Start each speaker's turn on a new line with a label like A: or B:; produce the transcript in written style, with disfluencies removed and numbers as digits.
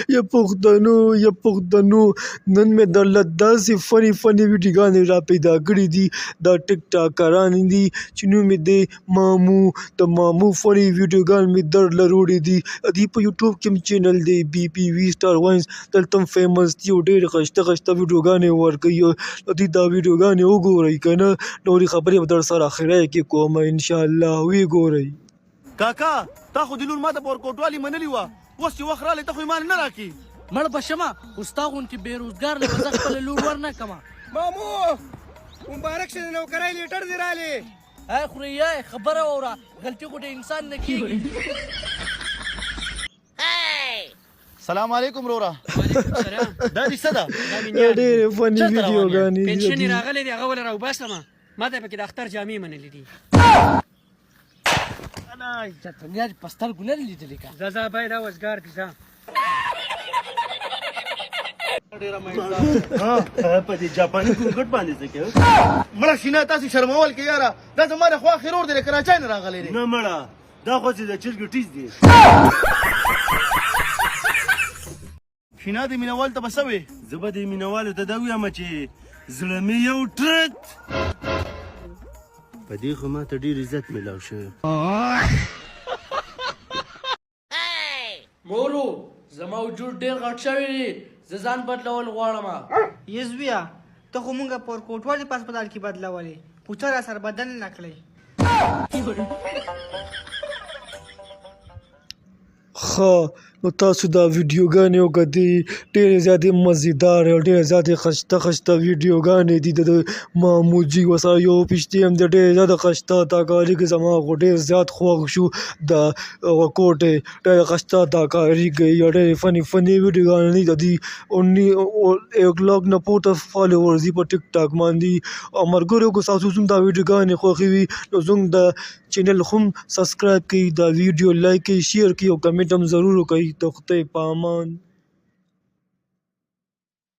A: یا پښتنو یا پښتنو، نن مې درله داسې فني فني ویډیوګانې را پیدا کړې دي. دا ټیک ټاکران دي چې نوم یې دی مامو، د مامو فني ویډیوګان مې درله راوړي دي. دی په یوټیوب کې هم چینل دی، بي پي وي سټار واینز، دلته هم فیمس دي او ډېرې ښایسته ښایسته ویډیوګانې ورکوي. د دې دا ویډیوګانې وګورئ که نه، نورې خبرې به در سره اخره کې کوم انشاءالله. ویې ګورئ.
B: کاکا، تا خو د لور ماته په ورکوټوالي منلي وه، اوس چې وخت رالی ته خو یې مانه نه راکې.
C: مړ به شمه خو ستا غوندې بې روزګار له به زه خپله لور ورنه کمه.
D: مامو مبارک شه، د نوکرۍ لیټر دې رالی.
C: ای خوريه، خبره واوره، غلطي خو د انسان نه کېږي.
B: سلام علیکم روره.
E: وعلیکم سلام.
B: دا دې څه ده؟
E: دا مې نیا.
A: ډېرې فني
E: چېرته روان یې؟
A: ویډیوګانې دي.
E: پنشن یې راغلی دی، هغه ولې راوباسمه، ما ته پکې د اختر جامې منلې دي.
C: انا چېرته نیا دې په سترګو نه دی لیدلی که؟
E: ځه ځه باید دا وزګار دي، ځه.
F: په دې جاپاني ګونګټ باندې څه کوې؟
B: مړه شینه، تاسو شرمول کې یاره، دا زما د خواښې ورور دی، له کراچۍ نه راغلی دی.
F: نه مړه، دا خو چې د چرګې ټیز دی.
B: شینا، د مینوال ته به څه وې؟
F: زه به د مینوالو ته دا ووایم چې زړه مې یو ټرت په دې، خو ما ته ډېر عزت میلاو شوی.
C: مورو، زما وجود ډېر غټ شوی دی، زه ځان بدلول غواړم.
G: یې زویه، ته خو مونږ په ورکوټوالي په هسپتال کې بدلولې، خو ته را سره بدل نه کړې.
A: ښه نو تاسو دا ویډیوګانې وکتې، ډېرې زیاتې مزیدارې او ډېرې زیاتې ښایسته ښایسته ویډیوګانې دي. د ماموجي ورسره یو پشتي هم دی، ډېرې زیاته ښایسته اداکاري کوي. زما خو ډېر زیات خوښ شو د کوټې، ډېره ښایسته اداکاري کوي او ډېرې فني فني ویډیوګانې دي. د دې 1 لاک نه پورته فالوورز دي په ټیک ټاک باندې. او ملګرو، که ستاسو هم دا ویډیوګانې خوښې وي نو زموږ د چینل هم سبسکرایب کړئ، دا ویډیو لایک کړئ، شیر کړئ او کمنټ هم ضرور وکړئ. د خدای په امان.